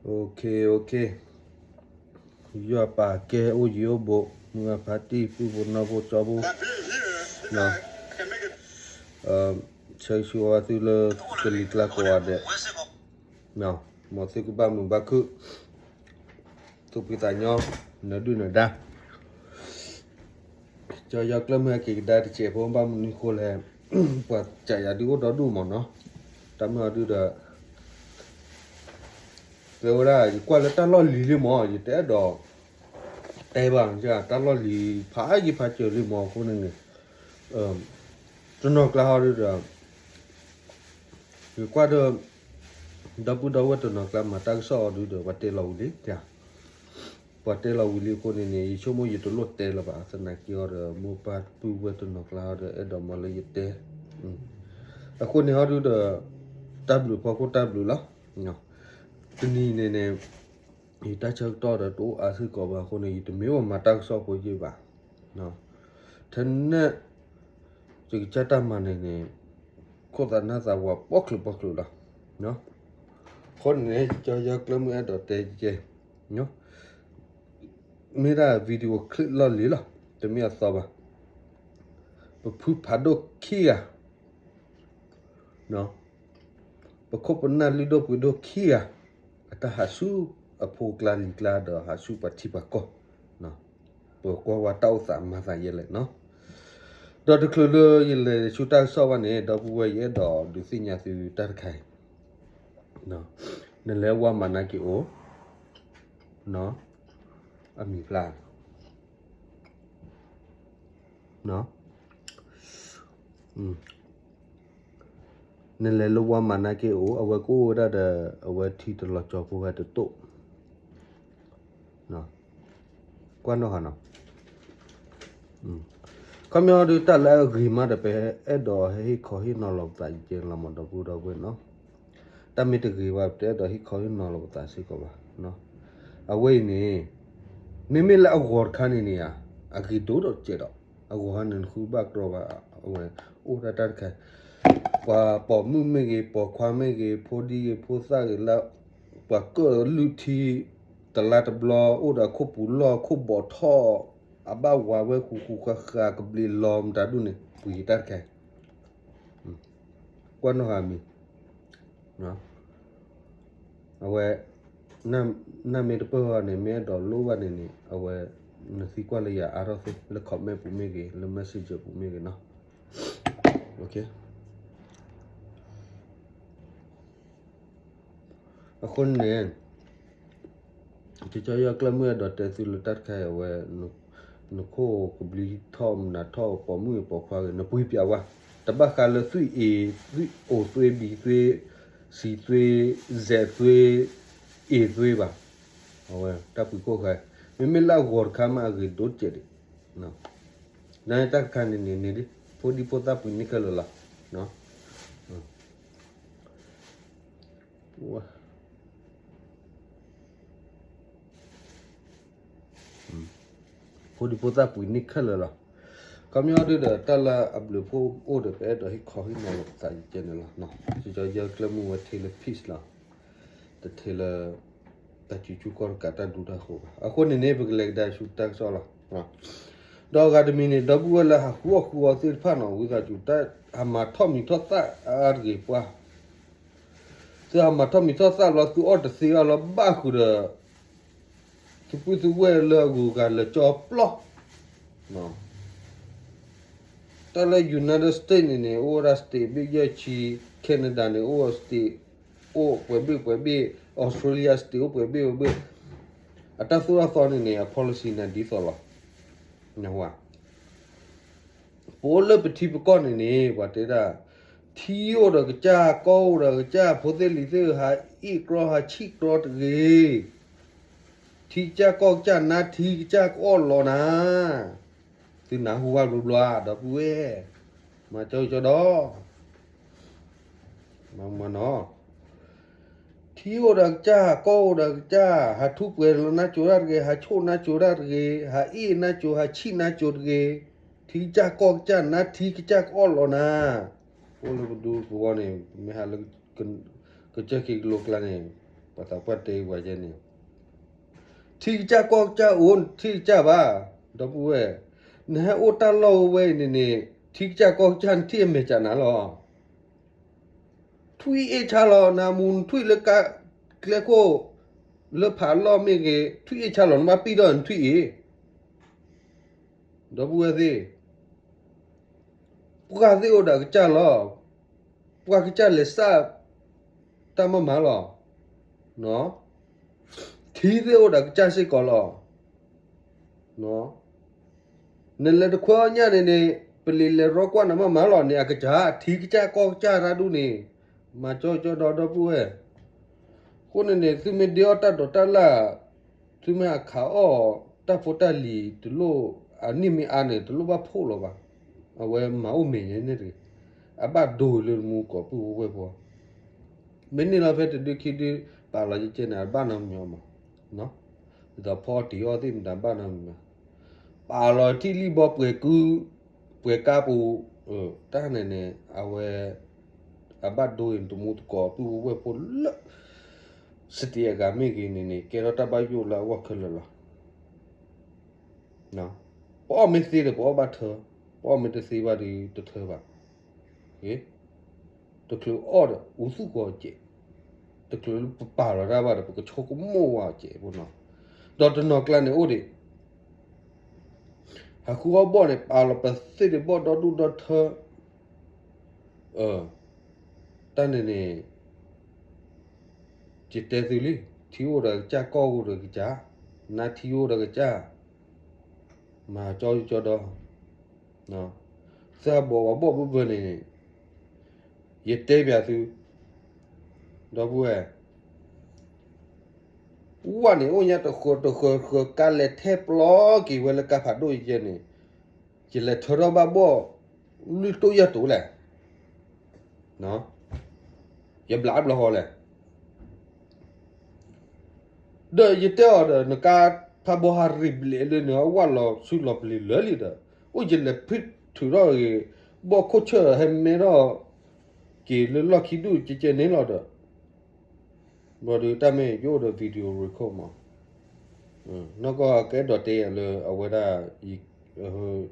OK, OK, ယွၤပာ်ကဲအိၣ်ယံၤအိၣ်ဘူး မုၢ်အဖါတံၢ် ပုၢ်ဖိနီၢ်ဖိကၠီဖိ, ဆၢဂ့ၤဆူအဝဲသုလၢကလံၤကျါကိးဂၤဒဲး, မ်သုကဘၣ်မုာ်ဘၣ်ခုၣ်, သူၣ်ဖှံသးညီ, နဒုၣ်နဒါ ကၠီယီၤကျၢၢ်မုၢ်ဟဲက့ၤကဒါတစဲးဖိ ဘၣ်မနုၤဃိလဲၣ်, ပှၤစံးယၤဒုးအိၣ်ဒီဒူၣ်မးနီၤ, တၢ်မ့ၢ်အီၤဒုးဒီး တဲဝဲဒၣ် ယကွၢ်လၢတၢ်လီၢ်လံၤလံမး ယတအဲၣ်ဒိးတဲဘၣ်, တၢ်လီၢ်လံၤဖးယံၤဖးစၢၤလံမးအဃိန့ၣ်န့ၣ်, တနီၤကျါဟီဒုးဒီး ယကွၢ်ဒီး ဒီပုၢ်ဒီဝဲၢ်တနီၤကျါမၤတၢ်ကစီၣ်အီၤဒုးဒီး ပှၤတဲလီၤဝံၤလံ, ပှၤတဲလီၤဝံၤလံအဃိန့ၣ်န့ၣ် ယဆိကမိၣ်ယတလိၣ်တဲလၢၤဘၣ်, သနာ်က့အီၤဒီး မိၢ်ပၢ်ပုၢ်ဝဲၢ်တနီၤကျါအီၤဒီး အဲၣ်ဒိးမၤလၢယတဲ, အဃိန့ၣ်ဟီဒုးဒီး တၢ်ဘျုးဖီခိၣ်တၢ်ဘျုးလီၤ, တနံၤန့ၣ်န့ၣ် ယတၢ်ဆၢကတီၢ်ဒီးတအိၣ်အါစ့ၢ်ကီးဘၣ်အဃိန့ၣ် ယတမ့ၢ်ဝဲမၤတၢ်ကစီၣ်ဖိယဲၢ်ဘၣ်, ထဲန့ၣ် ယကစၢ်တၢ်မၤန့ၣ်န့ၣ် ခိၣ်သးနၢ်သးဝးပီၣ်ချုးပီၣ်ချုးလီၤ, အဃိန့ၣ်န့ၣ် ကၠီယီၤကျၢၢ်မုၢ်အဲၣ်ဒိးတဲကဲ မ့ၢ်ဒၣ် video clip လီၢ်လံၤလီၤ, တမ့ၢ်အသီဘၣ်, ပဖုဖးဒိၣ်ခံဂၤ ပခိၣ်ပနၢ်လုၢ်ဒိၣ်ပှ့ၤဒိၣ်ခံဂၤ အတၢ်ဟးဆူအဖိကျါလံၤကျါဒီးဟးဆူပှၤထံပှၤကီၢ်, ပကွၢ်ဝဲတၢ်အိၣ်သးမၤသးယဲလဲၣ်နီၤ, ဒီးတချုးလၢယလဲၤဆူတၢ်ကစီၣ်ဘၣ်န့ၣ် ဒီပုၢ်ဝဲၢ်ယအဲၣ်ဒိးဒုးသ့ၣ်ညါသုတၢ်တခါအံၤ, နလဲၤဝါမၤနၢ်က့ၤအိၣ်, အမံၤဖျါ နလဲၤလၢဝါမၤနၢ်က့ၤအိၣ် အဝဲကအိၣ်ဝဲဒၣ်ဒီး အဝဲထံတလီၤကၠီဖိဝဲတတိၢ်, ကွၢ်နီၣ်ဟးနီၤ, ခီပညီဒုးတၢ်လၢအဂ့ၤမးဒီး ပအဲၣ်ဒိးဟ့ၣ်ခီဟ့ၣ်နီၤလီၤပသးယကဲလီၤမး ဒီပုၢ်ဒီဝဲၢ်နီၤ, တၢ်မ့ၢ်တဂ့ၤဘၣ် ပတအဲၣ်ဒိးဟ့ၣ်ခီဟ့ၣ်နီၤလီၤပသးစ့ၢ်ကီးဘၣ်, အဝဲအံၤန့ၣ် မ့မ့ၢ်လၢအဂီၤတခါန့ၣ်န့ၣ်ဧါ, အဂ့ၤဒိၣ်ဒီးစဲးဒီး အဂီၤဟါန့ၣ် နဃုဘၣ်ကြီဘၣ်, အဝဲအိၣ်ဒၣ်တၢ်တခါ, ပှၤပိာ်မုၣ်မ့ၢ်ဂ့ၤ ပိာ်ခွါမ့ၢ်ဂ့ၤ ဖိဒံဂ့ၤ ဖိသၣ်ဂ့ၤလၢ ပှၤကၢၣ်လုၢ်ထံ တလါတဘျီ အိၣ်ဒီးခိၣ်ပူၤလီၢ် ခိၣ်ဘီးထီၣ် အဘၣ်ဝၤဝဲဃူဃူဃာ်ဃာ် ကဘျံးလီၤမတၤဒူၣ်န့ၣ် ပှ့ၤတၢ်တခါ, ကွၢ်နီၣ်ဟးမံၤ အဝဲ နၢ်မ့ၢ်တပၢၢ်ဘၣ်န့ၣ် မ့ၢ်အဲၣ်ဒိးလိၣ်ဘၣ်န့ၣ်န့ၣ် အဝဲ နသံကွၢ်လၢယၤအါထီၣ်သ့ လၢ comment ပူၤမ့ၢ်ဂ့ၤ လၢ messenger ပူၤမ့ၢ်ဂ့ၤနီၤ, အဃိန့ၣ် ကၠီယီၤကျၢၢ်မုၢ်အဲၣ်ဒိးတဲသုလၢတၢ်တခါအံၤ အဝဲ နခိၣ်ကဘျံးထီၣ်မနုၤထီၣ် ပိာ်မုၣ်ပိာ်ခွါဂ့ၤ နပှ့ၤပၠးဝဲ, တဘၣ်ဃးလၢသွံၣ်အ့ သွံၣ်အိၣ်သွ့ ဘံသွ့ စံသွ့ စဲးသွ့ အ့သွ့ဘၣ်, အဝဲတၢ်ပှ့ၤခိၣ်ဃါ, မ့မ့ၢ်လၢအဂီၤတခါမးအဂ့ၤဒိၣ်စဲးဒံး, နတၢ်တခါန့ၣ်န့ၣ်န့ၣ် ဖိဒံဖိသၣ်ပှ့ၤန့ၢ်ခဲလၢာ်လီၤ ဖိဒံဖိသၣ်ပှ့ၤန့ၢ်ခဲလၢာ်လီၤ. ခီပညီဒုးဒီး တၢ်လၢအဘျုးဖှိၣ်အိၣ်ဒီး ပအဲၣ်ဒိးဟ့ၣ်ခီဟ့ၣ်နီၤလီၤပသးယကဲန့ၣ်လီၤ. ကၠီယီၤကျၢၢ်မုၢ်ဝဲထဲလၢ peace လီၤ. တထဲလၢ တၢ်စုဆူၣ်ကီၢ်တကးတၢ်ဒူတၢ်ဃိးဘၣ်. အဃိန့ၣ်န့ၣ် ပကလဲၤကဒါဆူတၢ်ကစီၣ်လီၤ. ဒီးအဂၤတမံၤန့ၣ် ဒီပုၢ်ဝဲၢ်လၢဟးဃုအီၣ်ဃုအီသ့ၣ်တဖၣ်နီၤ ဝံသးစူၤ တၢ်ဟးမၤထီၣ်မံၤထီၣ်သၣ်အါတဂ့ၤပှၢ် သုဟးမၤထီၣ်မံၤထီၣ်သၣ်ဘျီ သုအီၣ်တသ့ဘၣ်လီၤ ဘၣ်ဃုာ်ဒီး သုပုၢ်သုဝဲၢ်လၢအဂုၤအဂၤလၢာ်ကၠီပျီ တၢ်လၢ United States န့ၣ်န့ၣ် အိၣ်ဝဲဒၣ် state ဘ့ၣ်ယဲၢ်ဆံ, Canada န့ၣ် အိၣ် state အိၣ်ပှဲၤဘ့ၣ်ပှဲၤဘ့ၣ်, Australia state အိၣ်ပှဲၤဘ့ၣ်ပှဲၤဘ့ၣ်, အတၢ်သိၣ်တၢ်သီန့ၣ်န့ၣ် အ policy န့ၣ်ဒ်သိးလီၤ. ပအိၣ်လၢပထံပကီၢ်န့ၣ်န့ၣ် ပှၤတဲဒၣ် ထံအိၣ်ဒီးကစၢ် ကီၢ်အိၣ်ဒီးကစၢ် ဖိသ့ၣ်လံၤသ့ၣ်ဧၢ ဟးအ့ၣ်ကြီဟးဆံၣ်ကြီတဂ့ၤ, ထံကစၢ်ကီၢ်ကစၢ်နါထံကစၢ်ကအီၣ်လီၤနၤ, သုနၢ်ဟူဘၣ်ဘျီဘျီ ဒီပုၢ်ဝဲၢ်, မၤကၠီကၠီဒီး မၤမၤနီၤ ထံအိၣ်ဒီးကစၢ် ကီၢ်အိၣ်ဒီးကစၢ် ဟးထူးပှဲၤလီၤနါစိၤဒၣ်တဂ့ၤ, ဟးဆိၣ်နါစိၤဒၣ်တဂ့ၤ, ဟးအ့ၣ်နါစိၤ ဟးဆံၣ်နါစိၤတဂ့ၤ, ထံကစၢ်ကီၢ်ကစၢ်နါထံကစၢ်ကအီၣ်လီၤနၤ, အိၣ်လၢပဒူပဝီန့ၣ် မ့ၢ်ဟးလၢ ကစၢၢ်ခံကလိကျါန့ၣ် ပှၤသးပှၢ်တဲပှၤယဲန့ၣ်, ထံကစၢ်ကီၢ်ကစၢ်အိၣ် နထံၣ်ကစၢ်ဘၣ်, ဒီပုၢ်ဝဲၢ်, နဟဲအိၣ်တၢ်လီၢ်ဝဲအံၤန့ၣ်န့ၣ် ထံကစၢ်ကီၢ်ကစၢ် နထံၣ်အမဲာ်ကနၤလီၤ. ထွံၣ်အ့ၣ်ဆါလီၤ နမူ နထွံၣ်လၢကါကျဲခိၣ် လၢဖးလီၢ်မ့ၢ်ဂ့ၤ ထွံၣ်အ့ၣ်ဆါလီၤ နဘၣ်ပံၢ်ထီၣ်နထွံၣ်အ့ၣ်, ဒီပုၢ်ဝဲၢ်သ့ၣ်, ပှၢ်သ့ၣ်အိၣ်ဒီးကစၢ်လီၤ. ပှၢ်ကစၢ်လဲၤစၢ်တၢ်မၤမၤလီၤ. ထံသ့ၣ်အိၣ်ဒီးကစၢ်စ့ၢ်ကီးလီၤ. နလဲၤတခွဲအီၣ်ညၣ်န့ၣ်န့ၣ် ပလံၤလဲၤရီကွၢ်နၤမၤမၤလီၤန့ၣ် အကစၢ် ထံကစၢ်ကီၢ်ကစၢ်တၢ်ဒူၣ်န့ၣ် မၤကၠီကၠီဒီ ဒီပုၢ်ဝဲၢ်. အဃိန့ၣ်န့ၣ် သုမ့ၢ်ဒ့အီၣ်တၢ်ဒိးတၢ်လၢ် သုမ့ၢ်အခးအီၣ်တၢ်ဖိတၢ်လံၤတလိၣ် အနံၣ်မ့ၢ်အါန့ၣ် တလိၣ်ဘၣ်ဖှိၣ်လီၤဘၣ်. အဝဲမၤအိၣ်မဲာ်ညါန့ၣ်တဂ့ၤ, အဘၣ်ဒိလၢတမူကီၢ်ပုၢ်ဝဲၢ်ဖိ, မ့ၢ်န့ၢ်လီၤဖဲတဒုခံဒု ပာ်လီၤကဲကဲန့ၣ် အဘၣ်နီတမံၤမး, ဒ်သိးဖီအီၣ်တ့ၤအီၣ်သ့ၣ်မတၤဘၣ်နီတမံၤ, ပာ်လီၤထံၣ်လံၣ်ဘီပှဲၤကု ပှဲၤကါပူၤ, တၢ်န့ၣ်န့ၣ် အဝဲ အဘၣ်ဒိအံၤ တမူတကီၢ်ပုၢ်ဝဲၢ်ဖိလၢ စတံအဂၤမ့ၢ်ဂ့ၤန့ၣ်န့ၣ် ကဲထီၣ်တၢ်ဘၣ်ယိၣ်လၢအဂီၢ်ခဲလၢာ်လီၤ. ပအီၣ်မ့ၢ်သ့ဒီး ပအီၣ်ဘၣ်ထၢ, ပအီၣ်မ့ၢ်တသ့ဘၣ်ဒီး တထၢဘၣ်. တချုးအီၣ်ဒီး အူသူၣ်ကီးစဲး, တချုးလၢပပာ်လီၤတၢ်ဘၣ်ဒီး ပကဆိကမိၣ်ဝဲစဲးဖိနီၤ, ဒီးတနီၤကျါန့ၣ်အိၣ်ဒံး ဟးဃုအီၣ်ဘီၣ်န့ၣ် ပာ်လီၤပသ့ၣ်ဒံးဘီၣ်ဒီဒူၣ်ဒီထၢ, တၢ်န့ၣ်န့ၣ် ယတဲသုလံ, ထံအိၣ်ဒီးကစၢ် ကီၢ်အိၣ်ဒီးကစၢ်, နါထံအိၣ်ဒီးကစၢ်, မၤကၠီကၠီဒီ, သၢဘီၣ်ဝဲဘီၣ်ဘၢဘၢန့ၣ်န့ၣ်, ယတဲပၠးသု, ဒီပုၢ်ဝဲၢ် ဝဲန့ၣ် အိၣ်ညါတဃၢၤတဃၢၤဃၢၤ ကါလဲၤထဲပျီက့ၤဝဲလၢကါဖးဒိၣ်ယဲန့ၣ်, ယလဲၤထၢထီၣ်ဘၣ်ဘီၣ် လွံၢ်တိၢ်ယဲၢ်တိၢ်လဲၣ်, ယဘျးဘျီဃီလဲၣ်. ဒီးယတဲအီၤဒီး နကါဖးဘီဟးရံၣ်ဘျဲးလၢန့ၣ် အဝဲလီၤဆူလီၤပျံၤလၢာ်လံဒီး, အိၣ်ယလဲၤဖုထုးထီၣ်ဂ့ၤ ဘီၣ်ခိၣ်ဆၢၣ်ဟဲမဲထီၣ်က့ၤလၢလီၢ်ခံဒူၣ်ကဲကဲန့ၣ်လီၤဒီး ဘျီဒီးတၢ်မ့ၢ်ယအိၣ်ဒီး video record မး, နီၢ်ကီၢ်ကအဲၣ်ဒိးတဲယၤလၢအဝဲဒၣ် ယဟး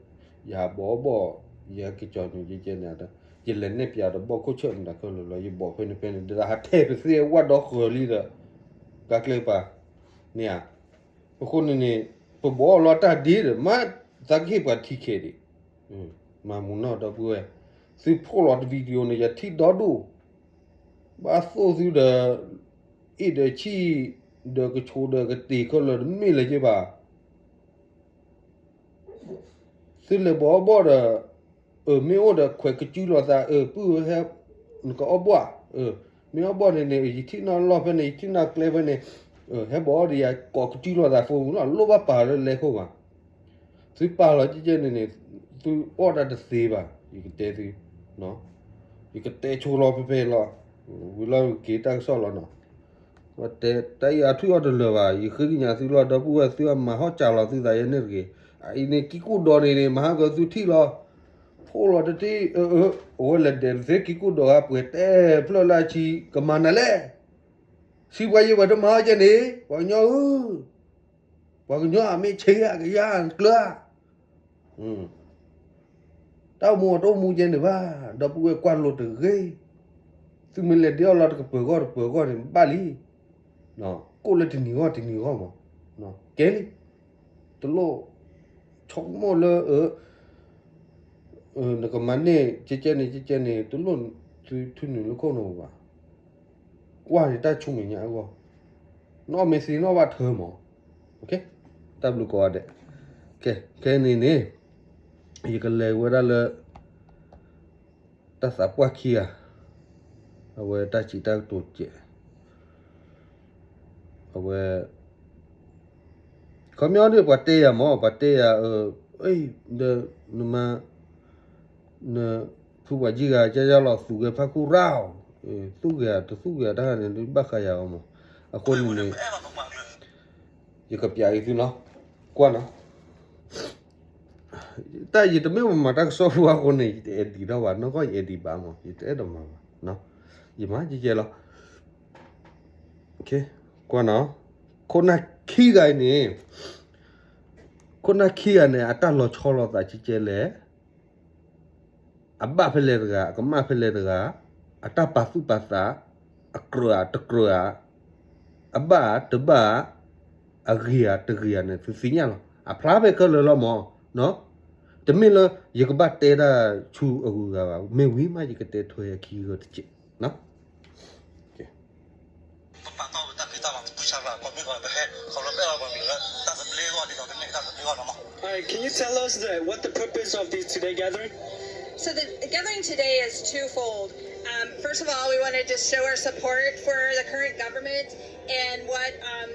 ဘီၣ်အီၣ်ဘီၣ် ယဟဲက့ၤကၠီၤနုာ်ကဲကဲန့ၣ်, ယလဲၤနဲၣ်ပၠးဒီးဘီၣ်ခိၣ်ဆၢၣ်မတၤခဲလၢာ်လီၤ ယဘီၣ်ဖဲန့ၣ်ဖဲန့ၣ် ဒီးဟးထဲပသ့ၣ်ဝဲဒီးဃၢၤလံဒီး ကါကျဲပၤန့ၣ်ဧါ. အဃိန့ၣ်န့ၣ် ပဘီၣ်အီၣ်လီၤတၢ်ဒ့ဒီး မ့ၢ်သးကဟ့ၣ်ပှၤထံခဲဒံး, မၤမူနီၢ်ဒီပုၢ်ဝဲၢ်, သုဖှိၣ်လီၤတ video န့ၣ် ယထံၣ်ဒီဒူၣ် ဘၣ်သိၣ်သုဒီး အ့ၣ်ဒီးဆံၣ် ဒီးကဆိးဒီးကတ့ၤခဲလၢာ်တမ့ၢ်လၢၤက့ဘၣ်. သုလဲၤဘီၣ်အီၣ်ဘီၣ်ဒီး မ့ၢ်အိၣ်ဒီးခွဲးကစုလိာ်သး ပုၢ်ဝဲၢ် နကအီၣ်ဘီၣ်ဧါ, မ့ၢ်အီၣ်ဘီၣ်န့ၣ်န့ၣ် ယထံၣ်နီၢ်လီၢ်ဖဲန့ၣ် ယထံၣ်နီၢ်ကျဲဖဲန့ၣ်, ဟဲဘီၣ်အီၣ်ဒီးယၤ ကိးကစုလိာ်သးဖိမုၢ်လီၤ လိၣ်ဘၣ်ပာ်လၢလဲၤခိၣ်ဘၣ်. သုပာ်လီၤကဲကဲန့ၣ်န့ၣ် သုအီၣ်တၢ်တသ့ဘၣ် ယကတဲသု, ယကတဲဆိလီၤဖဲဖဲလီၤ, ဝံၤလီၤက့ၤတၢ်ကစီၣ်လီၤနီၤ. ဝဲတဲတၢ်အံၤအထွံၣ်အီၤတလၢာ်ဘၣ် ယဃ့ကညးသုလီၤ ဒီပုၢ်ဝဲၢ် သုအမၤဟီၣ်စၢ်လီၤသုသးယဲန့ၣ်တဂ့ၤ. အအံၤန့ၣ် ကံကူၣ်ဒီးန့ၣ်န့ၣ် မဟါကသုထံၣ်လီၤ ဖှိၣ်လီၤတထံၣ် အဝဲလဲၤဒဲးတသ့ ကံကူၣ်ဒီးဂၤပှဲၤတဲဖျၢၣ်လၢအဆံ ကမၤနၤလဲၣ်. စံးပှၤယဲပှၤတမၤဟီၣ်ကဲန့ၣ် ပှၤကညီဧၢ, ပှၤကညီအမ့ၢ်ဆဲးအကယၤကျၢၤဧါ. တၢ်အိၣ်မူအတအိၣ်မူကဲန့ၣ်ဘၣ်, ဒီပုၢ်ဝဲၢ်ကွၢ်လိတဂ့ၤ. သုမ့ၢ်လဲၤဒ့အီၣ်လီၤတကပၤဂီၢ်တပၤဂီၢ်န့ၣ် ဘၣ်လံ. ကိၣ်လၢတနံၤဂီၢ်တနံၤဂီၢ်မး, ကဲလံ. တလိၣ် ဆိကမိၣ်လၢ နကမၤန့ၢ် ကဲကဲန့ၣ် ကဲကဲန့ၣ် တလိၣ်သုထူနုာ်လၢခိၣ်နူာ်ဘၣ်. ကွၢ်န့ၣ်တၢ်ဆူမဲာ်ညါအဂီၢ်, နီၢ်မ့ၢ်သ့နီၢ်ဘၣ်ထၢမး. တၢ်ဘျုးကိးဂၤဒဲး. ကဲ ခဲအံၤန့ၣ်န့ၣ် ယကလဲၤဝဲဒၣ်လၢ တၢ်သးပှၢ်ခံဂၤ, အဝဲတၢ်စံးတၢ်ကတိၤစဲး, အဝဲ ခီပညီန့ၣ် ပှၤတဲယၤမး ပှၤတဲယၤ, ဒီး နမါ နဖုပှၤယံၤဂၤ ကယါလီၤသူၣ်ဂဲၤဖးခူရၣ်, သူၣ်ဂဲၤတသူၣ်ဂဲၤတၢ်န့ၣ် ဘၣ်ဃးယၤအီၤမး. အဃိန့ၣ်န့ၣ် ယကပျးအံၤသုနီၤ, ကွၢ်နီၤ. တၢ်ယတမ့ၢ်ပှၤမၤတၢ်ကစီၣ်ဖိအဃိန့ၣ် ယတအဲၣ်ဒိးဘၣ်, နီၢ်ကီၢ်ယအဲၣ်ဒိးဘၣ်မး ယတအဲၣ်ဒိးမၤဘၣ်. ယမၤယဲယဲလီၤ. ကွၢ်နီၤ, ခိၣ်နၢ်ခံဂၤအံၤန့ၣ်, ခိၣ်နၢ်ခံဂၤန့ၣ် အတၢ်လီၤဆီလိာ်သးကဲကဲလဲၣ်, အဘၣ်ဖဲလဲၣ်တဂၤ အကမၣ်ဖဲလဲၣ်တဂၤ, အတၢ်ပာ်သူၣ်ပာ်သး, အကြၢးဧါတကြၢးဧါ, အဘၣ်ဧါတဘၣ်ဧါ, အဂ့ၤဧါတဂ့ၤဧါန့ၣ် သုသ့ၣ်ညါလီၤ. အဖျါဖဲခဲလၢာ်လီၤမး, တမ့ၢ်လၢယကဘၣ်တဲတၢ်ဆူအဂုၤအဂၤဘၣ်, မ့ၢ်ဝံၤမးယကတဲထွဲအခံဂၤတက့ၢ်. ပပာ်တီၢ်ပတၢ်ဖံးတၢ်မၤပူၤဆါလီၤ ကိးမုၢ်ဂီၤ ပဟဲခီဖျိဘၣ်လီၤ ပှၤမ့ၢ်လၢတၢ်သဘျ့ဂီၢ်ဒ်သိးကမ့ၢ်တၢ်သဘျ့ဂီၢ်လီၤမး. All right, can you tell us the, what the purpose of this today gathering? So the gathering today is twofold. Um, first of all, we wanted to show our support for the current government and what um,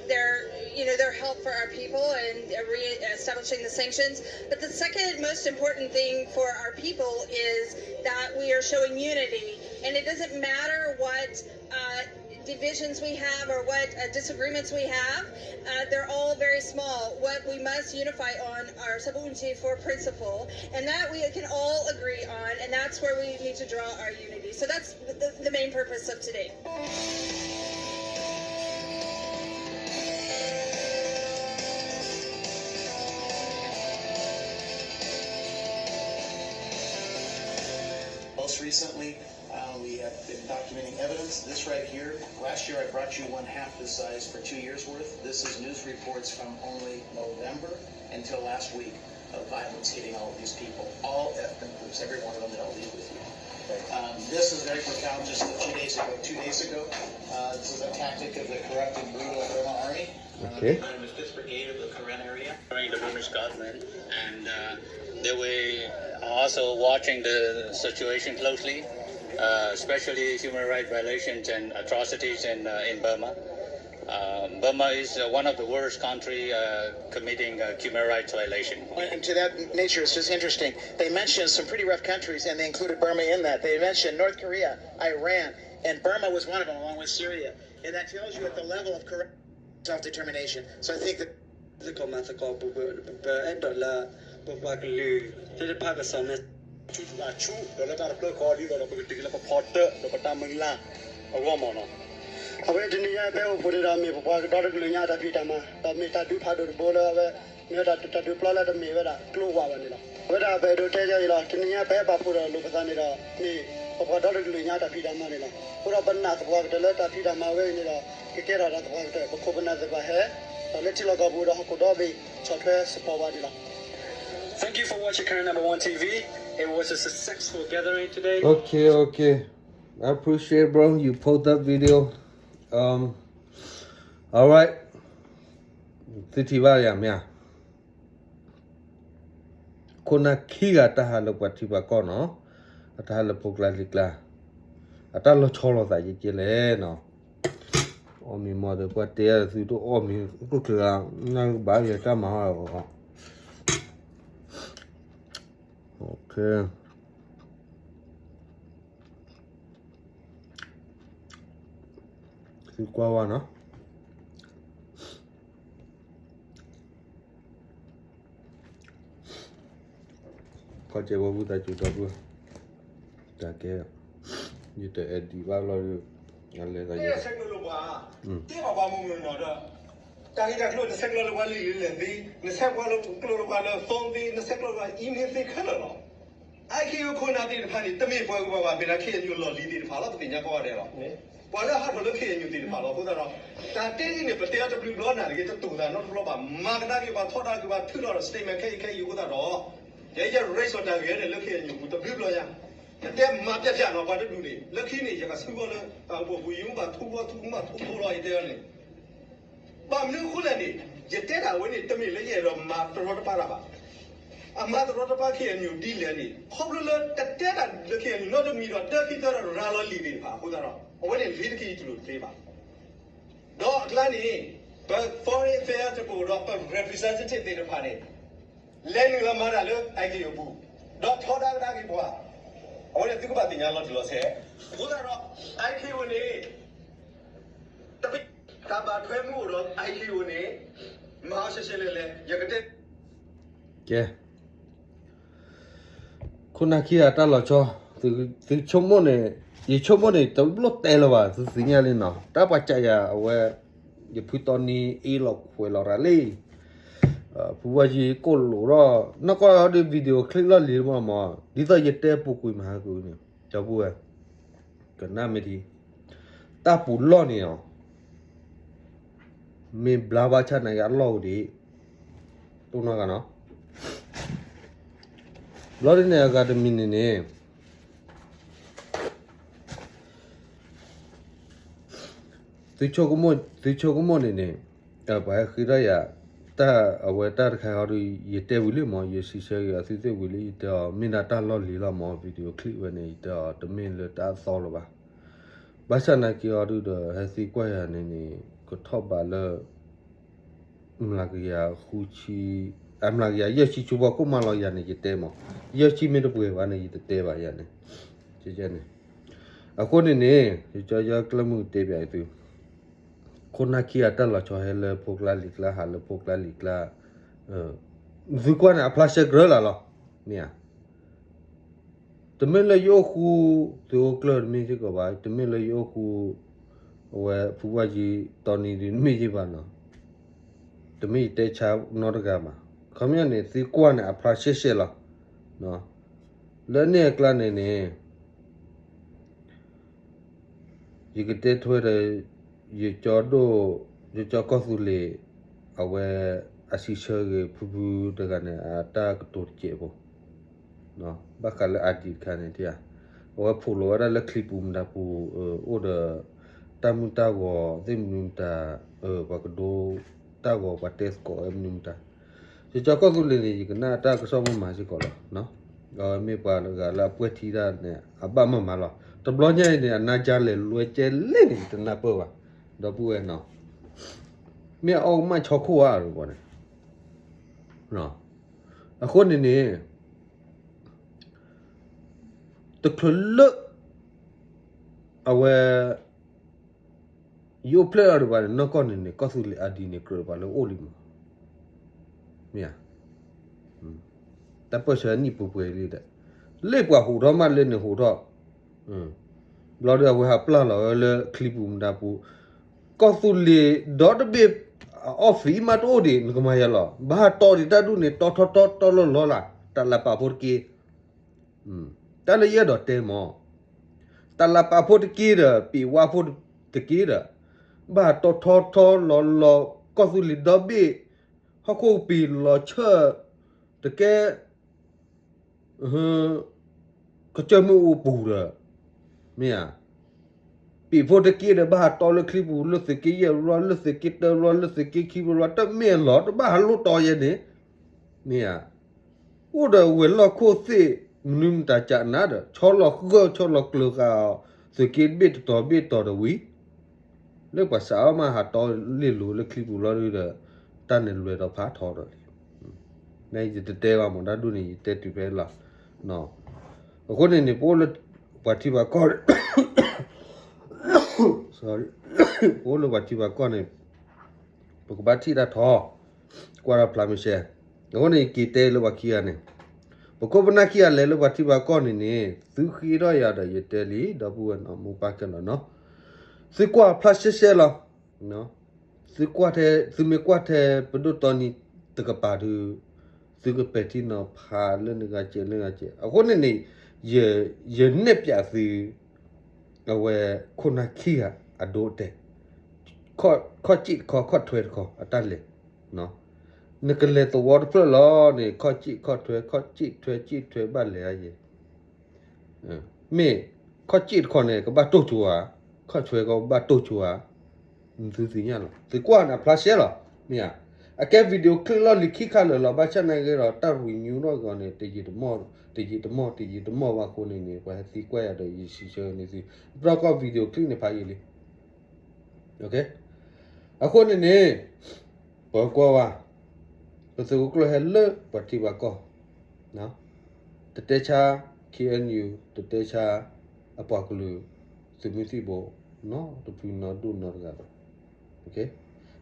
their, you know, their help for our people and uh, reestablishing the sanctions. But the second most important thing for our people is that we are showing unity, and it doesn't matter what uh, divisions we have or what uh, disagreements we have. Uh, they're all very small. What we must unify on are sabunchi for principle, and that we can all agree on, and that's where we need to draw our unity. So that's the, the main purpose of today. Most recently, uh, we have been documenting evidence. This right here, last year I brought you one half the size for two years worth. This is news reports from only November until last week of violence hitting all of these people, all ethnic groups, every one of them that I'll leave with you. Um, this is very profound. Just a few days ago, two days ago, uh, this is a tactic of the corrupt and brutal Burma army. Okay. Known as fifth Brigade of the Karen area. During the Burmese government, and uh, they were also watching the situation closely, uh, especially human rights violations and atrocities in, uh, in Burma. Uh, Burma is uh, one of the worst country uh, committing uh, human rights violation. And to that nature, it's just interesting. They mentioned some pretty rough countries, and they included Burma in that. They mentioned North Korea, Iran, and Burma was one of them, along with Syria. And that tells you at the level of corruption, self-determination. So I think that သကိးမၤသကိး ပအဲၣ်ဒိးလၢ ပပှၤကလုာ်သ့ၣ်တဖၣ်ကစီၣ်မဲ ဆူၣ်ဆူၣ်အဆူၣ် ဒီးလၢတၢ်တဖျၢၣ်ဃီဒ်သိးဒီး ပကတုၤလၢပဖီတၢၣ် ဒီးပတၢ်မုၢ်လၢ်အဂီၢ်မးနီၤ. အဝဲတနံၤညါပဟဲအိၣ်ဖှိၣ်န့ၣ်ဒီး မ့ၢ်ပပှၤကဒီတကလုာ်ညါတၢ်ဖံးတၢ်မၤ ဒီးမ့ၢ်တၢ်ဒုးဖးဒိၣ်တဘိလၢအဝဲ မ့ၢ်ဝဲဒၣ်တၢ်ဒုးပျီလၢတမ့ၢ်ဝဲဒၣ်ကျိဝးဘၣ်န့ၣ်လီၤ. အဝဲဒၣ်ပအဲၣ်ဒိးတဲယၤအံၤလီၤ. တနံၤညါပဟဲပာ်ဖှိၣ်ဒီးလိာ်ပသးန့ၣ်ဒီး မ့ၢ်ပပှၤဒီတကလုာ်ညါတၢ်ဖံးတၢ်မၤန့ၣ်လီၤ. အဃိဒီးပနာ်သပှၢ်ကတၢၢ်လၢတၢ်ဖံးတၢ်မၤဝဲအံၤန့ၣ်ဒီး ကကဲထီၣ်တၢ်သပှၢ်ကတၢၢ် ပခိၣ်ပနၢ်သ့ၣ်တဖၣ်ဟဲ ဒီးလၢထံလီၢ်ကီၢ်ပူၤဒီးဟီၣ်ခိၣ်ဒီဘ့ၣ် ဆီၣ်ထွဲစပီးဘၣ်န့ၣ်လီၤ. Thank you for watching Karen Number One T V. It was a successful gathering today. Okay, okay. I appreciate, bro. You post that video. Um, all right. သုထံၣ်ဘၣ်ယၤမ့ၢ်ဧါ. ခိၣ်နၢ်ခံဂၤတၢ်ဟးလၢပှၤထံပှၤကီၢ်နီၤ, အတၢ်ဟးလၢဖိကျါလံၤကျါ, အတၢ်လီၤဆီလိာ်သးကဲကဲလဲၣ်နီၤ. အီၣ်မ့ၤမီၢ်ဒီး ပှၤတဲသုတအီၣ်မ့ၤကျိၣ်ကျါ, နဘၣ်လဲၤတၢ်မၤဟီၣ်, okay. သုကွၢ်ဝဲနီၤ. ခီကဲဝဲဝံသးစူၤဒီပုၢ်ဝဲၢ်, တၢ်ကဲ, ယတအဲၣ်ဒိးဘၣ်လီၤ, အလဲၤသးယဲ, တဲဘၣ်ပှၤမုၢ်မုၢ်နီၤဒီး, တၢ်ဂ့ၢ်တၢ်ကျိၤ နဆဲးကျိးလၢပှၤလံၤလံၤလဲၣ်သ့, နဆဲးကျိးလၢပှၤလၢ phone သ့, နဆဲးကျိးလၢပှၤ email သ့ခဲလၢာ်လီၤ. အါခ့အခိၣ်နၢ်သ့ၣ်တဖၣ်န့ၣ် တမ့ၢ်ပှၤဂုၤပှၤဂၤ မ့ၢ်ဒၣ် ခ့ၣ်အဲၣ်ယူၣ် လီၢ်လံၤသ့ၣ်တဖၣ်လီၤ, ပသ့ၣ်ညါကိးဂၤဒဲးလီၤ. ပှၤလၢအဟးထီၣ်လၢ ခ့ၣ်အဲၣ်ယူၣ် သ့ၣ်တဖၣ်လီၤ. အဃိသတးဒီး တၢ်တဲအံၤန့ၣ် ပတဲအီၤတဘျုးဘျီနၤတဂ့ၤ, တတူၢ်သးနီတဘျီဘၣ်, မၤကဒါက့ၤပှၤ ထီဒါက့ၤပှၤ ထုးထီၣ်ဒီး statement ခဲအံၤခဲအံၤအဃိသတးဒီး, ယဲယ raise အီၤတၢ်ဂ့ၢ်န့ၣ်လၢ ခ့ၣ်အဲၣ်ယူၣ် ပူၤတဘျုးဘျီယါ, ယတဲမၤပျဲးပျဲးနီၤ ပှၤတဒူၣ်န့ၣ်, လၢခံန့ၣ် ယကဆူဂီၢ်လၢ ပှၤပူၤ ယမ့ၢ်ဘၣ်ထူဂီၢ်ထူ မ့ၢ်ဘၣ်ထူဖိလီၤ ယတဲအီၤန့ၣ် ဘၣ်မနုၤအဃိလဲၣ်န့ၣ်, ယတဲတၢ်ဝဲန့ၣ် တမ့ၢ်လၢယအဲၣ်ဒိးမၤတရီတပါတၢ်ဘၣ်. အမၤတရီတပါ ခ့ၣ်အဲၣ်ယူၣ် ဒ်လဲၣ်န့ၣ် ခီဖျိလၢတတဲတၢ်လၢ ခ့ၣ်အဲၣ်ယူၣ် နီတမံၤဒီး တၢခံသၢဒီးရၤလီၤလံာ်သ့ၣ်တဖၣ်အဃိသတးဒီး အဝဲန့ၣ်လ့ၤတက့ၢ် ယတူၢ်လိာ်တသ့ဘၣ်. ဒီးအကျါန့ၣ် ပ foreign affairs တပူၤဒီး ပ representative သ့ၣ်တဖၣ်န့ၣ် လဲၤနုာ်လီၤမၤတၢ်လၢ IKO ပူၤ, ဒီးထီဒါကဒါက့ၤပှၤ, အဝဲန့ၣ်သုကဘၣ်သ့ၣ်ညါလီၤတံၢ်လီၤဆဲး, အဃိသတးဒီး IKO န့ၣ် တမ့ၢ်တၢ်ဘၣ်ထွဲမုၢ်အိၣ်ဒီး IKO န့ၣ် မၤအီၤရှဲရှဲလဲၣ်လဲၣ် ယကတဲ ကဲ, ခိၣ်နၢ်ခံဂၤတၢ်လီၤဆီ, သုဆိကမိၣ်န့ၣ်, ယဆိကမိၣ်န့ၣ် တလိၣ်တဲလၢၤဘၣ် သုသ့ၣ်ညါလံနီၤ, တၢ်ပှၤစံးယၤအဝဲ, ယဖုတီနံအ့လီၤခွဲးလီၤရၤလံ, ဖုဝါယံကိၣ်လိာ်ဒီး နီၢ်ကီၢ်ဒီး video clip လီၢ်လံၤမးမး, ဒ်သိးယတဲပူၤကွံာ်မဟါကွံာ်န့ၣ် ကၠီပူဝဲ ကနၣ်မ့ၢ်ထံ, တၢ်ပူၤလီၢ်န့ၣ်အီၤ, မ့ၢ်ဘျါဘၣ်ဆၣ်နာ်က့အလီၢ်အိၣ်ဒံး, တိၢ်နီၣ်ဂၤနီၤ, ဘျီဒ်န့ၣ်အဂၤတမံၤန့ၣ်န့ၣ်, သုဆိကမိၣ်န့ၣ်န့ၣ်, ပှၤဟဲဃ့ထီၣ်ယၤ, တၢ်အဝဲတၢ်တခါအီၤဒုး ယတဲဝံၤလံမး, ယစံးဆၢဂ့ၤအီၤသုသ့ၣ်ဝံၤလံ, ယတဲအီၤ မ့ၢ်ဒၣ်တၢ်လီၢ်လံၤလီၤမး, video clip ဝဲန့ၣ် ယတဲအီၤတမ့ၢ်လၢတၢ်အသီလၢၤဘၣ်. ဘၣ်ဆၣ်နာ်က့အီၤဒုးဒီး ဟဲသံကွၢ်ယၤန့ၣ်န့ၣ် ကထီၣ်ဘးလၢ မျးကယၤဃုဆံ, အမျးကယၤယဲၢ်ဆံဆူဖီခိၣ်မးလီၤယၤန့ၣ် ယတဲမး, ယဲၢ်ဆံမ့ၢ်တပှဲၤဘၣ်န့ၣ် ယတတဲဘၣ်ယၤန့ၣ်, န့ၣ်, အဃိန့ၣ်န့ၣ် ယကၠီယီၤကျၢၢ်မုၢ်တဲပၠးအံၤသု, ခိၣ်နၢ်ခံဂၤတၢ်လီၤဆီဟဲလၢဖိကျါလံၤကျါ ဟးလၢဖိကျါလံၤကျါ, သုကွၢ်န့ၣ် အဖျါရှဲကြၢလၢ်လီၤ, မ့ၢ်ဧါ. တမ့ၢ်လၢယအိၣ်ဃူ, သုအိၣ်ကျၢၢ်တမ့ၢ်စ့ၢ်ကီးဘၣ်, တမ့ၢ်လၢယအိၣ်ဃူ, အဝဲဖုဝါယံတီနံဒုးတမ့ၢ်ယဘၣ်နီၤ, တမ့ၢ်ယတဲဆါနီတဂၤဘၣ်, ခီပညီန့ၣ် သုကွၢ်န့ၣ် အဖျါရှဲရှဲလီၤ, လၢန့ၣ်အကျါန့ၣ်န့ၣ် ယကတဲထွဲဒီး ယကၠီဒိၣ်, ယကၠီကီၢ်သူလ့ၤ, အဝဲ အစံးဆၢဂ့ၤဖုဖုတဂၤန့ၣ် အတၢ်ကတိၤတစဲးဖိ, ဘၣ်ဃးလၢအဒံးတခါန့ၣ်ဧါ, အဝဲဖိးလိာ်ဝဲဒၣ်လၢချံပူၤမတၤပူၤ, အိၣ်ဒီး တၢ်မုၢ်တၢ်ဂီၤသ့ၣ်မနုၤမတၤ, ပှၤကဒိတၢ်ဂီၤ ပှၤတဲသကိးဝဲမနုၤမတၤ, ယကၠီကီၢ်သူလ့ၤန့ၣ် ယကနၣ်တၢ်ကစီၣ်မုၢ်မၤစ့ၢ်ကီးလီၤ, မ့ၢ်ပှၤတဂၤလၢအပှဲၤထံတၢ်န့ၣ် အဘၣ်မၤမၤလီၤ, တဘျီညါအံၤန့ၣ် အနါယါလဲၤလွဲကဲလဲၣ်န့ၣ် ယတနၢ်ပၢၢ်ဘၣ်, ဒီပုၢ်ဝဲၢ်နီၤ, မ့ၢ်အအီၣ်ကမၣ်ဆီခိၣ်ဧါန့ၣ် အဃိန့ၣ်န့ၣ် တချုးလၢ အဝဲ ယအိၣ်ဖျဲၣ်လီၤဒံးဘၣ်န့ၣ် နီၢ်ကီၢ်န့ၣ်န့ၣ် ကီၢ်သူလ့ၤအဒံးန့ၣ် ကြၢးပှၤလၢအိၣ်လံမး, မ့ၢ်ဧါ, တၢ်ပၢၢ်ဆၢနံၣ်ပှဲၤပှဲၤလံဒီး လၢပှၤဟူးထီၣ်မးလၢန့ၣ်ဟူးထီၣ်, ဘျီဒီးအဝဲဟးပျၢ်လီၤဝဲလၢချံပူၤမတၤပူၤ, ကီၢ်သူလ့ၤဒီတဘ့ၣ် အ office မးတအိၣ်ဒံး နကမၤယၤလီၤ, ဘၣ်ဟးတီဒံးတၢ်ဒူၣ်န့ၣ် တီထီတီတီလီၤလီၤလၢ် တၢ်လၤပာ်ဖိတက့ၢ် တၢ်လၢယအဲၣ်ဒိးတဲမး, တၢ်လၤပာ်ဖိတက့ၢ်ဒီး ပ့ၤဝါဖိတက့ၢ်ဒီး ဘၣ်တီထီထီလီၤလီၤ ကီၢ်သူလ့ၤဒီဘ့ၣ် ဟီၣ်ခိၣ်ပ့ၤလီၤဆၢၣ် တကဲ ကစၢၢ်မ့ၣ်အူပူၤဒီး မ့ၢ်ဧါ, ပ့ၤဖိတက့ၢ်ဒီး ဘၣ်ဟးတီလၢချံပူၤ လၢသုးက့ယဲၢ်ဘျီ လၢသုးက့တၢဘျီ လၢသုးက့ခံဘျီ တမ့ၢ်လီၤ တဘၣ်ဟးလိၣ်တီယဲန့ၣ်, မ့ၢ်ဧါ, အိၣ်ဒီးဝဲၤလီၢ်ခိၣ်သ့ၣ် မနုၤမတၤကနါဒီး ဆီလီၤဃၢၢ်ဆီလီၤကျၢၤဃာ်အီၤ သုးက့တဘ့ၣ်တတီၤဘ့ၣ်တီၤဒီးဝံၤ လၢပှၤစးအီၣ်မးဟးတီလ့ၢ်လိၤလၢချံပူၤလီၤဒုဒီး တၢ်န့ၣ်လွဲၤဒီးဖးထီဒီးလံ, နယတတဲဘၣ်မး တၢ်ဒ်န့ၣ် ယတဲတုၤဖဲလီၤ, အဃိန့ၣ်န့ၣ် ပအိၣ်လၢ ပှၤထံပှၤကီၢ် sorry ပအိၣ်လၢပှၤထံပှၤကီၢ်န့ၣ် ပကဘၣ်ထံၣ်တၢ်ထီ, ကွၢ်တၢ်ဖျါမုၢ်ရှဲ, အဃိန့ၣ် ယက့ၤတဲလၢပှၤခံဂၤန့ၣ်, ပခိၣ်ပနၢ်ခံဂၤလဲၤလၢပှၤထံပှၤကီၢ်န့ၣ်န့ၣ် သုဃ့ထီၣ်ယၤဒီးယတဲလံ ဒီပုၢ်ဝဲၢ်နီၢ်မိၢ်ပၢ်ခဲလၢာ်နီၤ, သုကွၢ်ဖျါရှဲရှဲလီၤ, သုကွၢ်ထဲ သုမ့ၢ်ကွၢ်ထဲပဒိၣ်တီနံတကပၤဒု သုကပဲာ်ထံနီၤဖးလၢနဂၤစဲးလၢနဂၤစဲး အဃိန့ၣ်န့ၣ် ယနဲၣ်ပၠးသု အဝဲခိၣ်နၢ်ခံဂၤအဒိအတဲာ်, ခီၣ်စ့ၣ်တခီ ခီၣ်ထွဲတခီ အတၢ်လဲၤ, နကလဲၤသဝီတဖျၢၣ်လီၤန့ၣ် ခီၣ်စ့ၣ်ခီၣ်ထွဲ ခီၣ်စ့ၣ်ထွဲစ့ၣ်ထွဲဘၣ်လဲၤဧါယဲၢ် မ့ၢ်ခီၣ်စ့ၣ်တခီန့ၣ် ကဘၣ်တိၢ်ဆိဧါ, ခီၣ်ထွဲကဘၣ်တိၢ်ဆိဧါ, သုသ့ၣ်ညါလီၤ သုကွၢ်န့ၣ်အဖျါရှဲလီၤ, မ့ၢ်ဧါ, အကဲ video clip လီၢ်လံၤခံခါလၢာ်လီၤ ဘၣ်ဆၣ်နာ်က့ဒီး တၢ် renew ထီၣ်အဂီၢ်န့ၣ် တယံာ်တမီၢ် တယံာ်တမီၢ် တယံာ်တမီၢ်ဘၣ်အဃိန့ၣ်န့ၣ် ပှၤဟဲသံကွၢ်ယၤဒီး ယစံးဆၢန့ၢ်သု, ဘျီကီၢ် video clip န့ၣ်ဖးယံာ်လံ အဃိန့ၣ်န့ၣ် ပကွၢ်ဝဲ ပသုးခိၣ်ကျၢၢ်ဟဲလၢပှၤထံပှၤကီၢ်, တတဲဆါ K N U တတဲဆါ အပှၤကလုာ် သုးမုၢ်သံၣ်ဘိ နီတဖုနီဒိၣ်နီတဂၤဘၣ်,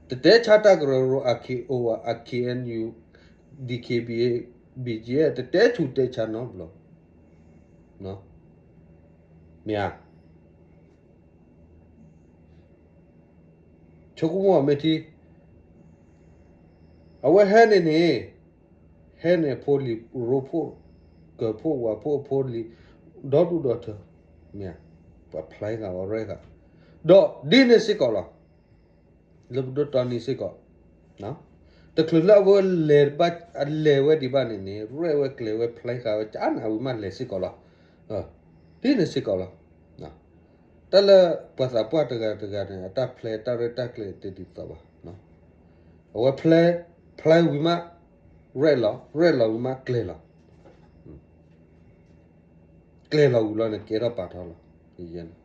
တတဲဆါတၢ်ကရၢကရိ R K O R K N U D K B A B G F တတဲဆူးတဲဆါနီတဘျီ ဘၣ် မ့ၢ်ဧါ, ဆိကမိၣ်အီၤမ့ၢ်ထံ, အဝဲဟဲန့ၣ်န့ၣ်, ဟဲန့ၣ်အဖိလံၤ ရိဖှိၣ်, ကၢၤဖှိၣ်ဝၤဖှိၣ်အဖိလံၤ, ဒီဒူၣ်ဒီထၢ, မ့ၢ်ဧါ, ပှၤဖျါဃာ်ဝဲရဲၣ်ဃာ်, ဒီးဒ်န့ၣ်စ့ၢ်ကီးလီၤ. လၢပဒိၣ်တီနံၤစ့ၢ်ကီး, တချုးလၢအဝဲလဲၤဘၣ်, အလဲၤဝဲဒံးဘၣ်န့ၣ်န့ၣ် ရဲၣ်ဝဲကျဲၤဝဲဖျါဃာ်ဝဲကနၣ်ဝံၤမးလဲၤစ့ၢ်ကီးလီၤ. ဒ်န့ၣ်စ့ၢ်ကီးလီၤ. တၢ်လၢပှၤသးပှၢ်တဂၤတဂၤန့ၣ် အတၢ်ဖျါတၢ်ရဲၣ်တၢ်ကျဲၤတဒ်သိးဘၣ်. အဝဲဖျါ, ဖျါဝံၤမး, ရဲၣ်လီၤ, ရဲၣ်လီၤဝံၤမးကျဲၤလီၤ. ကျဲၤလီၤဝံၤလီၤန့ၣ် ကဲထီၣ်ပာ်ထီၣ်လီၤ.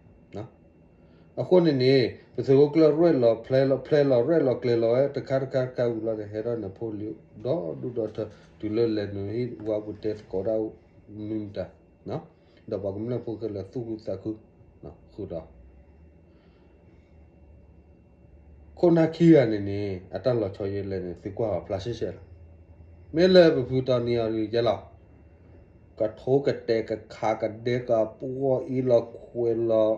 အဃိန့ၣ်န့ၣ် ပသုးခိၣ်ကျၢၢ်ရဲၣ်လီၤ ဖျါလီၤ ဖျါလီၤ ရဲၣ်လီၤကျဲၤလီၤဝဲ တခါတခါတခါဝံၤလီၤန့ၣ် ဟဲထီၣ်န့ၣ်ဖိလံၤ ဒီဒူၣ်ဒီထၢ တုၤလၢလဲၤနုာ်ဟံၣ်ဝါပူၤတဲသကိးဒၣ်မနုၤမတၤ, ဒီးပှၤကမျၢၢ်ဖိခဲလၢာ်သူၣ်ခုသးခု, ဃုာ်ဒီး ခိၣ်နၢ်ခံဂၤန့ၣ်န့ၣ် အတၢ်လီၤဆီယဲလဲၣ်န့ၣ် သုကွၢ်အီၤဖျါရှဲရှဲလီၤ. မ့ၢ်လၢပဖုတီနံၤအီၤဒ်ယဲလီၤ, ကထိကတဲာ်ကခးကဒဲကပှီၢ်အ့ၣ်လီၤခွဲးလီၤ,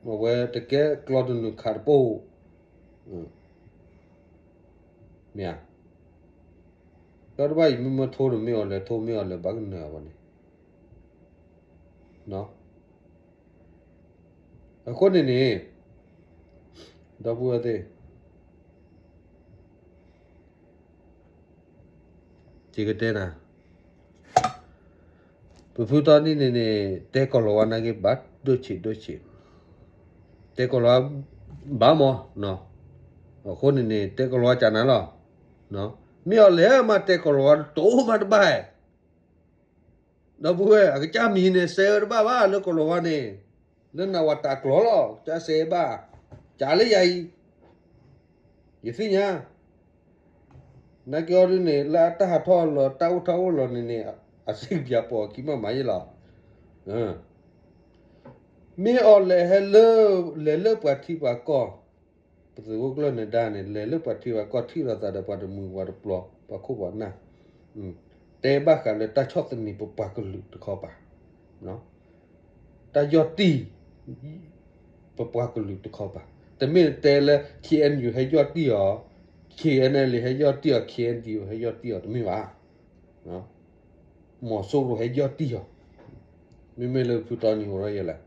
အဝဲတကဲကျီတနုာ်ခးတပိၢ်, မ့ၢ်ဧါ, ဒီးတဘၣ်အံၤမ့ၢ်မ့ၢ်ထိဒီးမ့ၢ်အီၤလဲၤထိမ့ၢ်အီၤလဲၤဘၣ်ကနၢၤအီၤဘၣ်န့ၣ် အဃိန့ၣ်န့ၣ် ဒီပုၢ်ဝဲၢ်သ့ၣ် ယကတဲနၤ, ပဖုတီနံၤန့ၣ်န့ၣ် တဲကီၢ်လီၤဝါနာ်က့ ဘၣ်ဒိၣ်ဆံးဒိၣ်ဆံး, တဲကီၢ်လီၤဝါ ဘၣ်မး, အဃိန့ၣ်န့ၣ် တဲကီၢ်လီၤဝါကနၤလီၤ, မ့ၢ်အီၤလဲၤမးတဲကီၢ်လီၤဝါတတိၤမးတဘၣ် ဒီပုၢ်ဝဲၢ် အကစၢ်မံၤန့ၣ် စဲးဝဲတဘၣ်ဘၣ်လၢကီၢ်လီၤဝါန့ၣ်, လၢနဝၤတၢ်ကျီၤလီၤ ကစၢ်စဲးဘၣ်, ကးလၢယၤအံၤ, ယသ့ၣ်ညါ, နာ်က့အီၤဒ်န့ၣ် လၢအတၢ်ဟးထီၣ်လီၤ တၢ်အိၣ်ထီၣ်အိၣ်လီၤန့ၣ်န့ၣ် အစံးပၠးပိာ်အခံမးမးယဲလီၤ, မ့ၢ်အီၤလဲၤဟဲလၢ လဲၤလၢပှၤထံပှၤကီၢ် ပသုးခိၣ်ကျၢၢ်နဒါန့ၣ် လဲၤလၢပှၤထံပှၤကီၢ်ထံၣ်လိာ်သးဒီးပှၤတမှံၤပှၤတပျီၤ ပှၤခိၣ်ပှၤနၢ်, တဲဘၣ်ဃးလၢတၢ်ဆီၣ်သနံးပပှၤကလုာ်တခီပၤ, တၢ်ယီၢ်တံၢ် ပပှၤကလုာ်တခီပၤ, တမ့ၢ်တဲလၢ ခ့ၣ်အဲၣ်ယူၣ် ဟဲယီၢ်တံၢ်အီၤ, ခ့ၣ်အဲၣ်အဲလ် ဟဲယီၢ်တံၢ်အီၤ, ခ့ၣ်အဲၣ်ယူၣ် ဟဲယီၢ်တံၢ်အီၤတမ့ၢ်ဘၣ်, မီၤစိရိၤဟဲယီၢ်တံၢ်အီၤ, မ့မ့ၢ်လၢဖုတီနံၤအိၣ်ထီၣ်ယဲလဲၣ်,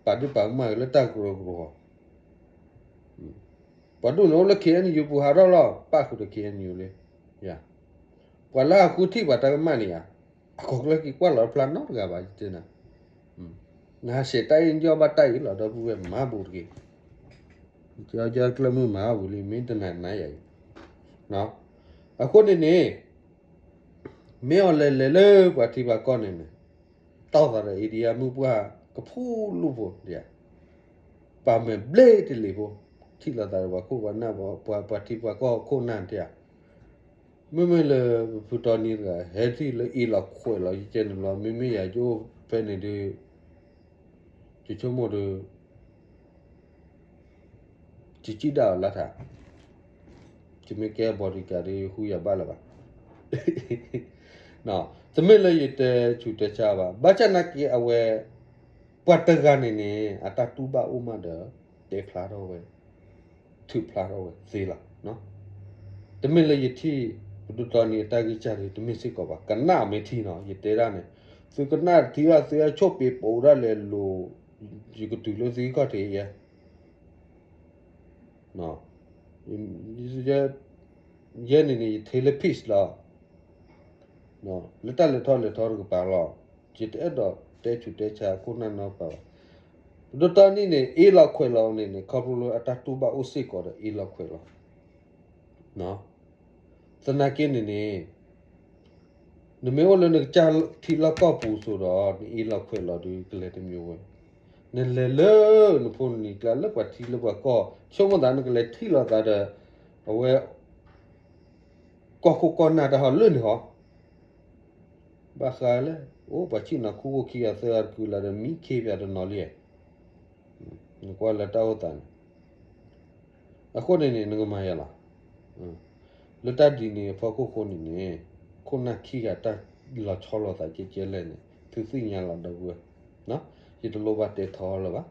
ပာ်ဒ့ၣ်ပာ်ကမၣ်လၢတၢ်ကရၢကရိအီၤ ပှၤဒိၣ်န့ၣ်အိၣ်လၢ ခ့ၣ်အဲၣ်ယူၣ် ပူၤဟးထီၣ်လီၤ ပၣ်ဃုာ်ဒီး ခ့ၣ်အဲၣ်ယူၣ် လံ, ယၤ, ပှၤလၢအဃုထံၣ်ပှၤတၢ်ကမၣ်န့ၣ်ဧါ, အခိၣ်ကျၢၢ်က့ၤကွၢ်လီၤတဖျါနီတဂၤဘၣ် ယတဲနၤ, နဟးဆှဲးတၢ်အံၤ ယီၢ်ဘၣ်တၢ်အံၤလီၤ ဒီပုၢ်ဝဲၢ်မၤဘူးတက့ၢ်, ကၠီကၠီကျၢၢ်မုၢ်မၤအီၤဝံၤလံ မ့ၢ်တနၤနၤယၤအံၤ, အဃိန့ၣ်န့ၣ် မ့ၢ်အီၤလဲၤလဲၤလၢပှၤထံပှၤကီၢ်န့ၣ်န့ၣ်, တီၢ်သးဒီး India မုၢ်ပှၢ်ကဖူလူၢ်ဖိ, ပာ်မဲာ်ဘျ့တလ့ၢ်ဖိ, ထံၣ်လိာ်သးဒီးပှၤခိၣ်ပှၤနၢ် ပှၤထံပှၤကီၢ်ခိၣ်နၢ်တဲဧါ, မ့မ့ၢ်လၢပဖုတီနံၤတဂၤ ဟဲထံၣ်လၢအ့ၣ်လီၤခွဲးလီၤ ယကဲန့ၣ်ဘျီ မ့မ့ၢ်ယၤယအိၣ်ဖဲန့ၣ်ဒီး ယဆိကမိၣ်ဒီး ယစံၣ်ဒၣ်အီၤလၢထါ, ယမ့ၢ်ကဲ bodyguard ဒီး ဃုယၤဘၣ်လၢၤဘၣ်. တမ့ၢ်လၢယတဲဆူးတဲဆါဘၣ်. ဘၣ်ဆၣ်နာ်က့အဝဲ ပှၤတဂၤန့ၣ်န့ၣ် အတၢ်တူၢ်ဘၣ်အိၣ်မးဒီး တဲဖျါထီၣ်ဝဲ, ထုးဖျါထီၣ်ဝဲသ့လီၤ. တမ့ၢ်လၢယထံၣ် ပဒိၣ်တီနံၤအတၢ်ဂံၢ်စၢ်ဒီး တမ့ၢ်စ့ၢ်ကီးဘၣ်. ကနၣ်မ့ၢ်ထံနီၤ ယတဲဒၣ်န့ၣ်, သုကနၣ်တထံၣ်ဘၣ် သုအဆိၣ်ပ့ၤပိာ်ဒၣ်လဲာ်လိၤ, ယကတုၤလၢသုဂံၢ်ခီၣ်ထံးယဲ ယဲန့ၣ်န့ၣ် ယထဲလၢ peace လီၤ. လၢတၢ်လဲၤထီၣ်လဲၤထီတကပၤလီၤ. ယတအဲၣ်ဒိးတဲဆူးတဲဆါခိၣ်နၢ်နီတပၤဘၣ်. ပဒိၣ်တီနံၤန့ၣ် အ့ၣ်လီၤခွဲးလီၤန့ၣ်န့ၣ် ခီဖျိလၢအတၢ်တူၢ်ဘၣ်အိၣ်စ့ၢ်ကီးဒီးအ့ၣ်လီၤခွဲးလီၤ. သနာ်က့န့ၣ်န့ၣ် နမ့ၢ်အိၣ်လၢနကစၢ်ထံလီၢ်ကီၢ်ပူၤအသိးဒီး နအ့ၣ်လီၤခွဲးလီၤဒီးကလဲၤတမံၤဝဲ, နလဲၤလၢနဖိနလံၤကျါလၢပှၤထံလၢပှၤကီၢ် ဆိကမိၣ်သးနကလဲၤထံၣ်လိာ်သးဒီး အဝဲ ကီၢ်ခိၣ်ကီၢ်နၢ်တၢ်ဟီၣ်လၢန့ၣ်ဟီ ဘၣ်ဃးလၢ အိၣ်ပှၤဆံၣ်နီၤခူခိၣ်ခံဂၤသၢဂၤတကုလၢဒီး မံခ့ပၠးတနီၤလံ. နကွၢ်လၢတၢ်အိၣ်သးန့ၣ်, အဃိန့ၣ်န့ၣ် နကမၤယၤလီၤ. လၢတၢ်ဒ်န့ၣ်အဖီခိၣ်ဃိန့ၣ်န့ၣ် ခိၣ်နၢ်ခံဂၤတၢ်လီၤဆီလိာ်သးကဲကဲလဲၣ်န့ၣ် သုသ့ၣ်ညါလီၤ ဒီပုၢ်ဝဲၢ်. ယတလိၣ်ဘၣ်တဲထီၣ်လၢၤဘၣ်,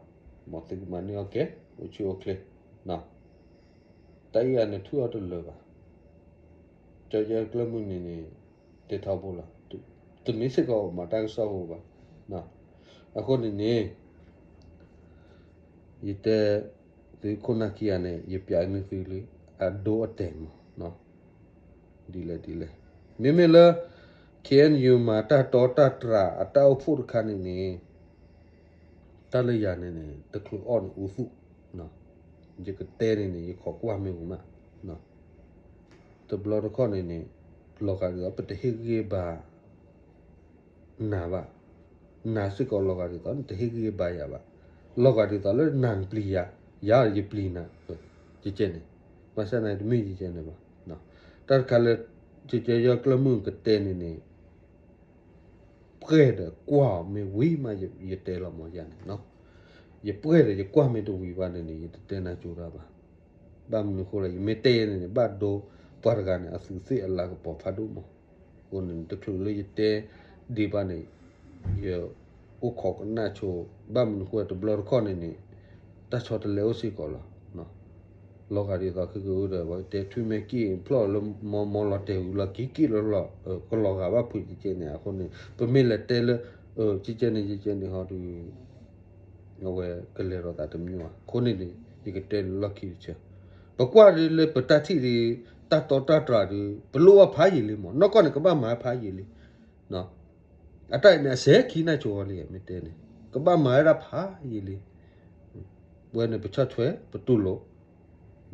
မ်သုကမၤန့ၢ်အီၣ်ကဲ အိၣ်ဆူၣ်အိၣ်ချ့, တၢ်အံၤအန့ၣ်ထုးအီၤတလၢာ်ဘၣ်, ကၠီယဲၢ်ကျၢၢ်မုၢ်န့ၣ်န့ၣ် တဲထီဘိလီၤ, တမ့ၢ်စ့ၢ်ကီးမၤတၢ်ကစီၣ်ဖိဘၣ်, အဃိန့ၣ်န့ၣ် ယတဲ သုခိၣ်နၢ်ခံဂၤန့ၣ် ယပျးန့ၢ်သုလံ အဒိအတဲာ်မး, ဒ်လဲၣ်ဒ်လဲၣ်, မ့မ့ၢ်လၢ ခ့ၣ်အဲၣ်ယူၣ် မၤတၢ်တီတၢ်တြၢ်အတၢ်အိၣ်ဖှိၣ်တခါန့ၣ်န့ၣ် တၢ်လၢယၤန့ၣ်န့ၣ် တချုးအီၣ်န့ၣ်အူသူၣ်, ယကတဲန့ၣ်န့ၣ် ယခိးကွၢ်မ့ၢ်ဝံၤမး, တဘျီတခီၣ်န့ၣ်န့ၣ် လီၤဂာ်ဒ်သိး ပတဟ့ၣ်ဂံၢ်ဘါ နၤဘၣ်, နၤစ့ၢ်ကီးလီၤဂာ်ဒ်သိး နတဟ့ၣ်ဂံၢ်ဘါယၤဘၣ်, လီၤဂာ်ဒ်သိးလၢနၤနပျံၤယၤ, ယၤယပျံၤနၤ, ကကဲန့ၣ်, ဘၣ်ဆၣ်န့ၣ်တမ့ၢ်ယကဲန့ၣ်ဘၣ်, တၢ်တခါလၢ ကကဲယဲၢ်ကျၢၢ်မုၢ်ကတဲန့ၣ်န့ၣ် ပှဲၤဒီးကွၢ်အီၤမ့ၢ်ဝံၤမး ယတဲလီၤမးယၤန့ၣ်, ယပှဲၤဒီးယကွၢ်မ့ၢ်တဝံၤဘၣ်န့ၣ်န့ၣ် ယတတဲနၤကၠိတၢ်ဘၣ်, ဘၣ်မနုၤဃိလဲၣ် ယမ့ၢ်တဲယဲန့ၣ်န့ၣ် ဘၣ်ဒိပှၤတဂၤန့ၣ် အသူးသ့ၣ်အလၤကပီၤဖးဒိၣ်မး, အဃိန့ၣ် တချုးလၢယတဲဒံးဘၣ်န့ၣ် ယအိၣ်ခိးကနၣ်ဆိ, ဘၣ်မနုၤဃိတဘျီတခီၣ်န့ၣ်န့ၣ် တၢ်ဆီတလဲအိၣ်စ့ၢ်ကီးလီၤ, လီၤဂာ်ဒ်သိးခဲကဒီး ပတဲထွံၣ်မဲာ်က့ၣ်ဖျီၣ်လၢ မီမီလီၤတဲာ်ဝံၤလီၤက့ၤက့ၣ်လီၤလီၤ, ကလီၤဂာ်ဘၣ်ဖုးကကဲန့ၣ်, အဃိန့ၣ် ပမ့ၢ်လဲၤတဲလၢ ကကဲန့ၣ် ကကဲန့ၣ်ဟီဒီး အဝဲကလဲၤဒီးသးတမံၤဘၣ်, အဃိန့ၣ်န့ၣ် ယကတဲလၢလီၢ်ခံတဆၢ, ပကွၢ်ဒ်လၢပတၢ်ထံၣ်ဒီး တၢ်တီတၢ်တြၢ်ဒီး ပလိၣ်ဘၣ်ဖးယံာ်လံမး, နီၢ်ကီၢ်န့ၣ် ကဘၣ်မၤဖးယံာ်လံ, အတၢ်အံၤန့ၣ် အစဲခံနၢ်ကၠိဝဲလံ မ့ၢ်တဲန့ၣ် ကဘၣ်မၤဝဲဒၣ်ဖးယံာ်လံ, ဝဲန့ၣ်ပဆီၣ်ထွဲ ပတူၢ်လိာ်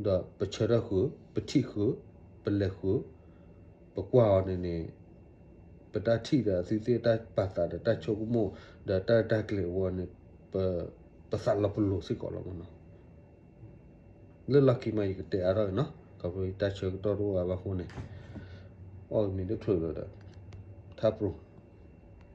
ဒီးပဆၢထၢၣ်ဃုာ် ပထံၣ်ဃုာ် ပလဲၤဃုာ်, ပကွၢ်အီၤန့ၣ်န့ၣ် ပတၢ်ထံၣ်ဒီးအသုသ့ၣ်တၢ်ပာ်သးဒီးတၢ်ဆိကမိၣ် ဒီးတၢ်တၢ်ကျဲၤအဂီၢ်န့ၣ် ပသးလီၤပလိာ်စ့ၢ်ကီးလီၤမးနီၤ, လၢလီၢ်ခံမး ယကတဲအါထီၣ်အံၤနီၤ, ခီဖျိတၢ်ဆၢကတီၢ်တအိၣ်အါဘၣ်အဃိန့ၣ်, အီၣ်မ့ၤတချုးလၢၤဒီး ထါပူၤ